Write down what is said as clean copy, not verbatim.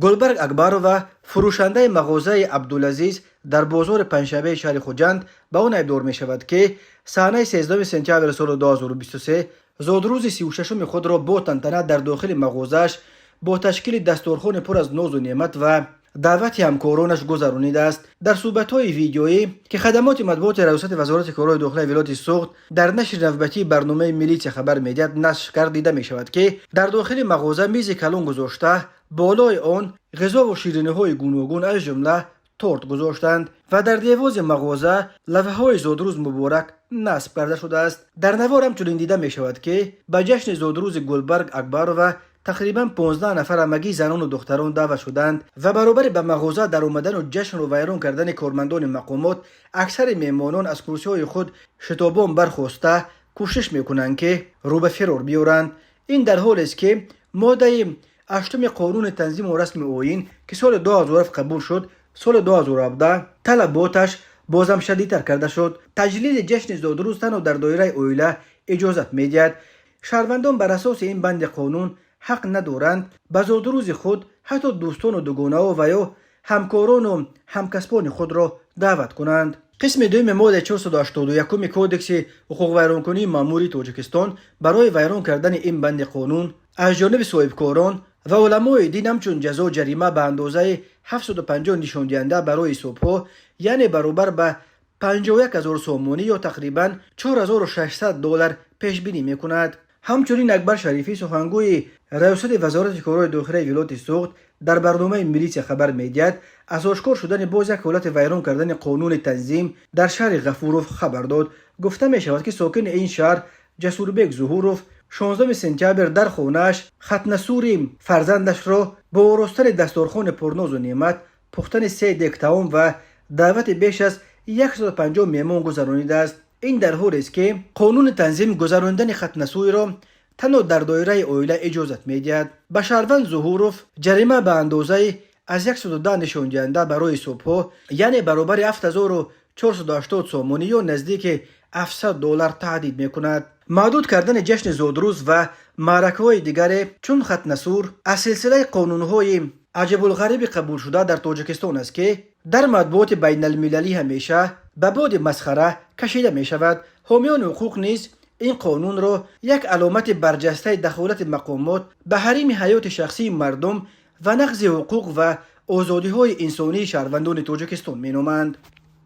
Гулбарг Акбарова, фурӯшандаи мағозаи Абдулазиз дар бозори Панҷшанбеи шаҳри Хуҷанд, ба он айбдор мешавад, ки саҳнаи 13 сентябри соли 2023 зодрӯзи 36-уми худро бо тантана дар дохили мағозааш бо ташкили дастурхони пур аз нозу неъмат ва даъвати ҳамкоронаш гузаронидааст. Дар суҳбатҳои видеоӣ, ки хадамоти матбуоти Раёсати Вазорати корҳои дохилаи вилояти Суғд дар нашри навбатии барномаи «Милитсия хабар медиҳад» нашр кард, дида мешавад, ки дар дохили мағоза мизи калон гузошта, болои он ғизову шириниҳои гуногун, аз ҷумла торт гузоштанд ва дар девози мағоза лавҳаҳои «Зодрӯз муборак» насб карда шудааст. Дар навор ҳамчунин дида мешавад, ки ба ҷашни зодрӯзи Гулбарг Акбарова тақрибан 15 нафар, ҳамагӣ занону духтарон, даъват шуданд ва баробари ба мағоза даромадану ҷашнро вайрон кардани кормандони мақомот, аксари меҳмонон аз курсиҳои худ шитобон бархоста, кӯшиш мекунанд, ки рӯ ба фирор биёранд. Ин дар ҳолест, ки моддаи 8-уми Қонуни танзиму расму оин, ки соли 2007 қабул шуд, соли 2017 талаботаш бозам шадидтар карда шуд. Таҷлили ҷашни зодрӯз танҳо дар доираи оила иҷозат медиҳад. Шаҳрвандон бар асоси ин банди қонун ҳақ надоранд ба зодрӯзи худ ҳатто дӯстону дугонаҳо ва ё ҳамкорону ҳамкасбони худро даъват кунанд. Қисми дуюми моддаи 481-уми Кодекси ҳуқуқвайронкунии маъмурии Тоҷикистон барои вайрон кардани ин банди қонун аз ҷониби соҳибкорон ва уламои дин ҳамчун ҷазо ҷарима ба андозаи 750 нишондиҳанда барои ҳисобҳо, яъне баробар ба 51 ҳазор сомонӣ ё тақрибан 4600 доллар пешбинӣ мекунад. Ҳамчунин Акбар Шарифӣ, сухангӯи Раёсати Вазорати корҳои дохилаи вилояти Суғд, дар барномаи «Милитсия хабар медиҳад» аз ошкор шудани боз як ҳолати вайрон кардани қонуни танзим дар шаҳри Ғафуров хабар дод. Гуфта мешавад, ки сокини ин шаҳр Ҷасурбек Зуҳуров 16 сентябр дар хонааш хатнасури фарзандашро бо оростани дастурхони пурнозу неъмат, пухтани се дег таом ва даъвати беш аз 150 меҳмон гузаронидааст. Ин дар ҳолест, ки қонуни танзим гузаронидани хатнасӯйро танҳо дар доираи оила иҷозат медиҳад. Ба шаҳрванд Зуҳуров ҷарима ба андозаи аз 110 нишондиҳанда барои ҳисобҳо, яъне баробари 7480 сомонӣ ё наздики 700 доллар таҳдид мекунад. Маҳдуд кардани ҷашни зодрӯз ва маъракаҳои дигаре чун хатнасур аз силсилаи қонунҳои аҷибулғариби қабулшуда дар Тоҷикистон аст, ки дар матбуоти байналмилалӣ ҳамеша ба боди масхара кашида мешавад. Ҳомиёни ҳуқуқ низ ин қонунро як аломати барҷастаи дахолати мақомот ба ҳарими ҳаёти шахсии мардум ва нақзи ҳуқуқ ва озодиҳои инсонии шаҳрвандони Тоҷикистон меноманд.